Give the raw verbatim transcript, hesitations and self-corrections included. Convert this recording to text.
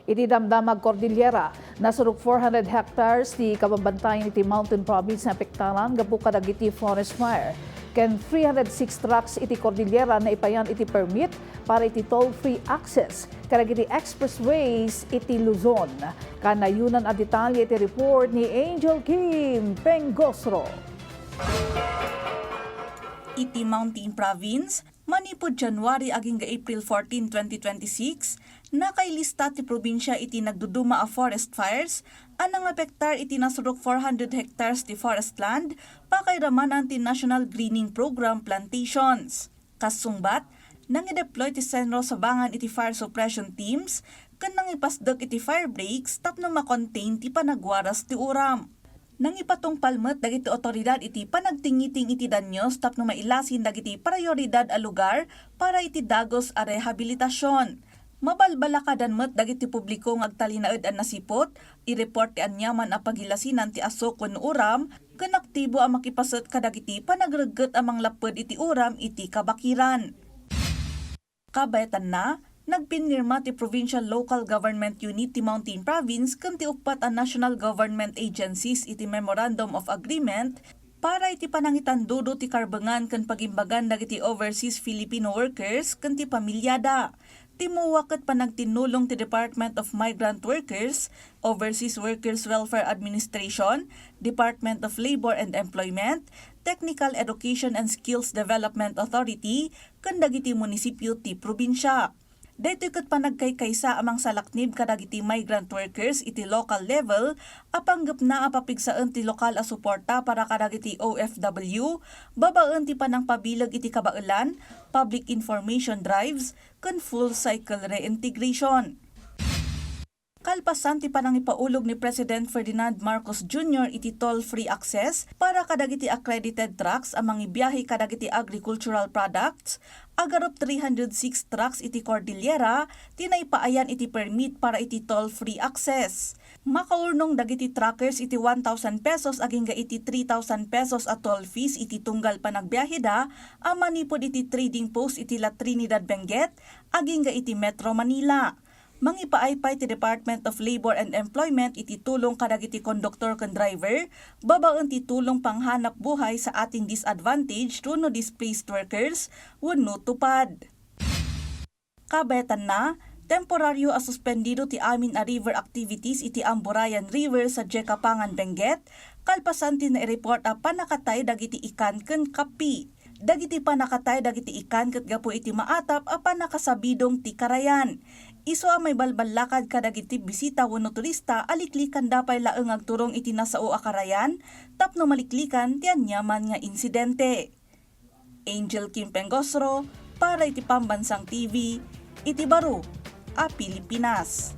Iti Damdamag Cordillera, nasurok four hundred hectares ti kabambantayan iti mountain province nga apektaran gapu kadagiti forest fire. Ken three hundred six tracts iti Cordillera naipayan iti permit para iti toll-free access kadagiti expressways iti Luzon. Kanayonan a detalye iti report ni Angel Kim Pengosro. Iti Mountain Province, manipud January agingga April fourteen, twenty twenty-six, nakailista ti probinsia iti nagduduma a forest fires a nangapektar iti nasurok four hundred hectares ti forest land, pakairamanan ti National Greening Program plantations. Kasungbat, nangideploy ti Senro Sabangan iti fire suppression teams ken nangipasdek iti fire breaks tapno ma-contain ti panagwaras ti uram. Nangipatungpal met dagiti awtoridad iti panagtingiting iti danyos tapno mailasin dagiti prioridad a lugar para iti dagus a rehabilitasion. Mabalbalakadan met dagiti publiko nga agtalinaed a nasiput, i-report ti aniaman a pagilasinan ti asuk wenno uram, ken aktibo a makipaset kadagiti panagregget a manglapped iti uram iti kabakiran. Kabaetanna, nagpinirma ti Provincial Local Government Unit ti Mountain Province ken ti uppat a national government agencies iti Memorandum of Agreement para iti panangitandudo ti karbengan ken pagimbagan dagiti overseas Filipino workers ken ti pamiliada. Timmuwa ket panagtinnulong ti Department of Migrant Workers, Overseas Workers Welfare Administration, Department of Labor and Employment, Technical Education and Skills Development Authority, ken dagiti munisipio ti probinsia. Daytoy ket panagkaykaysa a mangsalaknib kadagiti migrant workers iti local level a panggepna a papigsaen ti lokal a suporta para kadagiti O F W, babaen ti panangpabileg iti kabaelan, public information drives, ken full cycle reintegration. Kalpasan ti panangipaulog ni President Ferdinand Marcos Junior iti toll-free access para kadagiti accredited trucks a mangibiahe kadagiti agricultural products, agarup three hundred six trucks iti Cordillera ti naipaayan iti permit para iti toll-free access. Makaurnong dagiti truckers iti one thousand pesos agingga iti three thousand pesos a toll fees iti tunggal panagbiaheda a manipud iti trading post iti La Trinidad, Benguet, agingga iti Metro Manila. Mangipaay pay ti Department of Labor and Employment iti tulong kadagiti konduktor ken driver babaen ti tulong panghanap buhay sa ating disadvantaged wenno displaced workers wenno TUPAD. Kabaetanna, temporario a suspendido ti amin a river activities iti Amburayan River sa Diay Kapangan, Benguet, kalpasan ti naireport a pannakatay dagiti ikan ken kappi. Dagiti pannakatay dagiti ikan ket gapu iti maatap a pannakasabidong ti karayan. Isu a maibalballakad kadagiti bisita wenno turista a liklikanda pay laeng nga agturong iti nasao a karayan tapno maliklikan ti aniaman nga insidente. Angel Kim Pengosro para iti Pambansang T V iti baro a Pilipinas.